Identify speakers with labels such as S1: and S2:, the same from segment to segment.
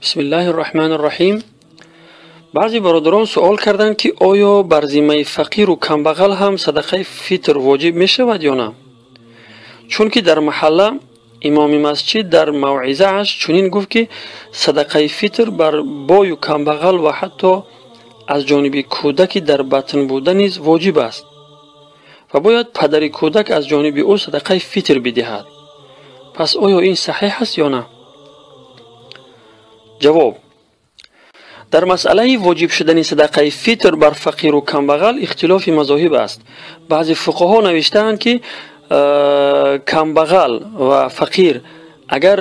S1: Бисмиллаҳир Раҳмонир Раҳим. Баъзе бародарон суол карданд, ки оё бар зиммаи фақиру камбағал ҳам садақаи фитр воҷиб мешавад ё на? Чунки дар маҳалла имоми масҷид дар мавъизааш чунин гуфт, ки садақаи фитр бар бою камбағал ва ҳатто аз ҷониби кӯдаки дар батн буда низ воҷиб аст ва бояд падари кӯдак аз ҷониби ӯ садақаи фитр бидиҳад. Пас оё ин саҳеҳ аст ё на? Ҷавоб: дар масъалаи воҷиб шудани садақаи фитр бар фақиру камбағал ихтилофи мазоҳиб аст. Баъзе фуқаҳо навиштаанд, ки камбағал ва фақир агар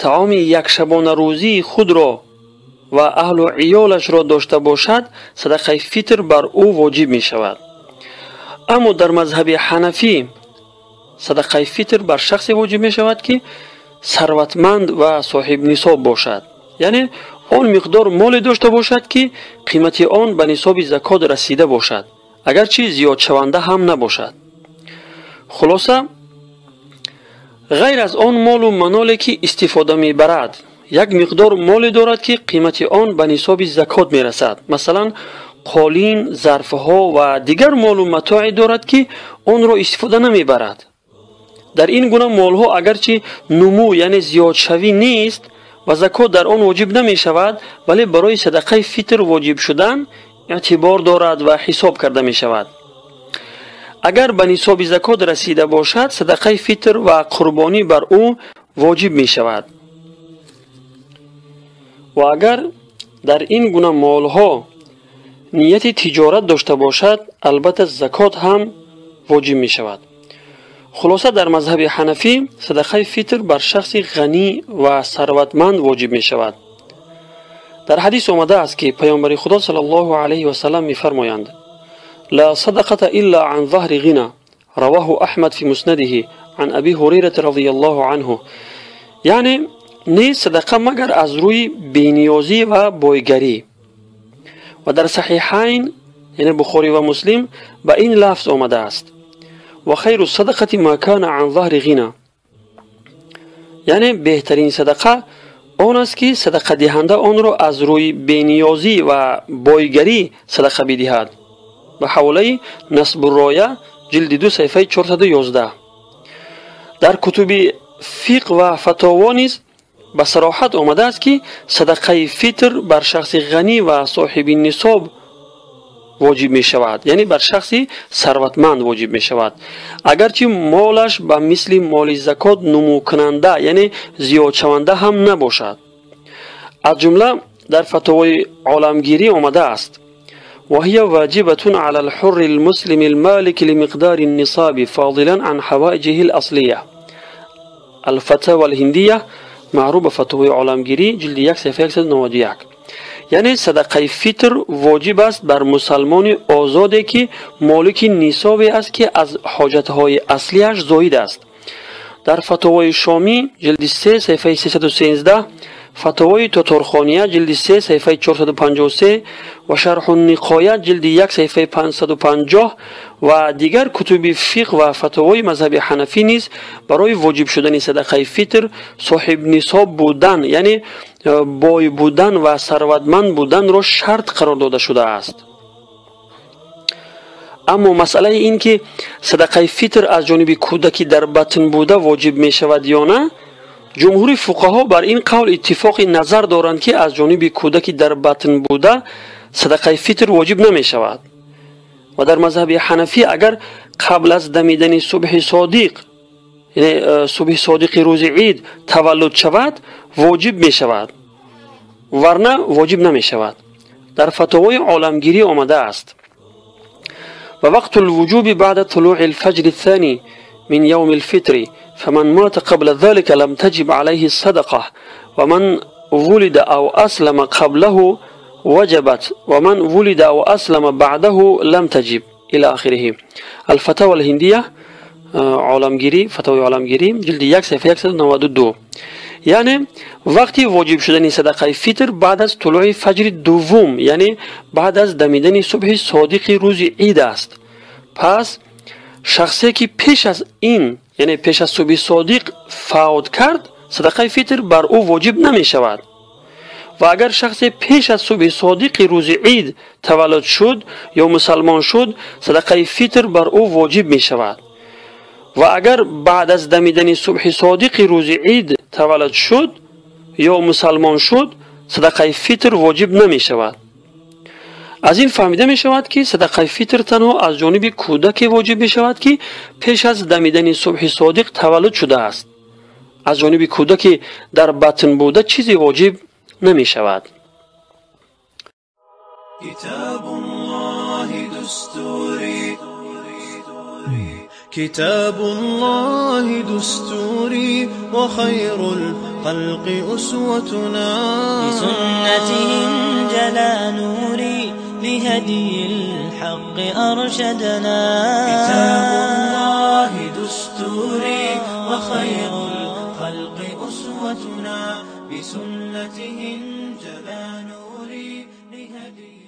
S1: таоми якшабонарӯзии худро ва аҳлу иёлашро дошта бошад, садақаи фитр бар ӯ воҷиб мешавад. Аммо дар мазҳаби ҳанафӣ садақаи фитр бар шахсе воҷиб мешавад, ки сарватманд ва соҳибнисоб бошад, яъне он миқдор моле дошта бошад, ки қимати он ба нисоби закот расида бошад, агарчи зиёдшаванда ҳам набошад. Хулоса, ғайр аз он молу маноле, ки истифода мебарад, як миқдор моле дорад, ки қимати он ба нисоби закот мерасад. Масалан, қолин, зарфҳо ва дигар молу матоъе дорад, ки онро истифода намебарад. Дар ин гуна молҳо агарчи нумӯ, яъне зиёдшавӣ нест ва закот дар он воҷиб намешавад, вале барои садақаи фитр воҷиб шудан эътибор дорад ва ҳисоб карда мешавад. Агар ба нисоби закот расида бошад, садақаи фитр ва қурбонӣ бар ӯ воҷиб мешавад. Ва агар дар ин гуна молҳо нияти тиҷорат дошта бошад, албатта закот ҳам воҷиб мешавад. Хулоса, дар мазҳаби ҳанафӣ садақаи фитр бар шахси ғанӣ ва сарватманд воҷиб мешавад. Дар ҳадис омадааст, ки паёмбари Худо саллаллоҳу алайҳи васаллам мефармоянд: «Ла садақата илла ан заҳри ғина». Раваҳу Аҳмад фи муснадиҳи ан Аби Ҳурайрата разияллоҳу анҳу. Яъне нест садақа, магар аз рӯи бениёзӣ ва бойгарӣ. Ва дар Саҳиҳайн, яъне Бухорӣ ва Муслим, ба ин лафз омадааст: «Ва хайру садақати ма кана ан заҳри ғина». Яъне беҳтарин садақа он аст, ки садақадиҳанда онро аз рӯи бениёзӣ ва бойгарӣ садақа бидиҳад. Ба ҳаволаи Насбурроя, ҷилди 2, саҳифаи 411. Дар кутуби фиқҳ ва фатово низ ба сароҳат омадааст, ки садақаи фитр бар шахси ғанӣ ва соҳиби нисоб воҷиб мешавад, яъне бар шахси сарватманд воҷиб мешавад, агарчи молаш ба мисли моли закот нумӯкунанда, яъне зиёдшаванда ҳам набошад. Аз ҷумла дар фатовои Оламгирӣ омадааст: «وهي واجبة على الحر المسلم المالك لمقدار النصاب فاضلا عن حوائجه الأصلية». الفتاوى الهندية، معروف به فتوای عالمگیری، جلد 1، صفحه 191. یعنی صدقه فطر واجب است بر مسلمان آزاده که مالک نصابی است که از حاجتهای اصلیش زاید است. در فتوای شامی، جلد 3، صفحه 313، فتوای تاتارخانیه، جلد 3، صفحه 453 و شرح النقایه، جلد 1، صفحه 550 و دیگر کتب فقه و فتوای مذهب حنفی نیز برای واجب شدن صدقه فطر صاحب نصاب بودن، یعنی بای بودن و ثروتمند بودن را شرط قرار داده شده است. اما مسئله این که صدقه فطر از جانب کودکی در بطن بوده واجب می شود یا نه، جمهور فقها بر این قول اتفاق نظر دارند که از جانب کودکی در بطن بوده صدقه فطر واجب نمی شود. و در مذهب حنفی اگر قبل از دمیدن صبح صادق، یعنی صبح صادق روز عید، تولد شود، واجب می شود، ورنه واجب نمی شود. در فتاوای عالمگیری آمده است: و وقت الوجوب بعد طلوع الفجر الثاني من يوم الفطر، فمن مات قبل ذلك لم تجب عليه الصدقة، ومن ولد أو أسلم قبله وجبت، ومن ولد أو أسلم بعده لم تجب، إلى آخره. الفتاوى الهندية، عالمگیری، فتاوی عالمگیری، جلد 1، صفحه 192. یعنی وقتی واجب شدن صدقه فطر بعد از طلوع فجر دوم، یعنی بعد از دمیدن صبح صادق روز عید است. پس شخصی که پیش از این، یعنی پیش از صبح صادق، فوت کرد، صدقه فطر بر او واجب نمی شود. Ва агар шахсе пеш аз субҳи содиқи рӯзи ид таваллуд шуд ё мусалмон шуд, садақаи фитр бар ӯ воҷиб мешавад. Ва агар баъд аз дамидани субҳи содиқи рӯзи ид таваллуд шуд ё мусалмон шуд, садақаи фитр воҷиб намешавад. Аз ин фаҳмида мешавад, ки садақаи фитр танҳо аз ҷониби кӯдаке воҷиб мешавад, ки пеш аз дамидани субҳи содиқ таваллуд шудааст. Аз ҷониби кӯдаке дар батн буда чизе воҷиб намешавад.
S2: كتاب الله دستوري وخير الخلق أسوتنا،
S3: بسنته انجلى نوري لهدي الحق أرشدنا.
S2: كتاب الله دستوري وخير الخلق أسوتنا، بسنته انجلى نوري لهدي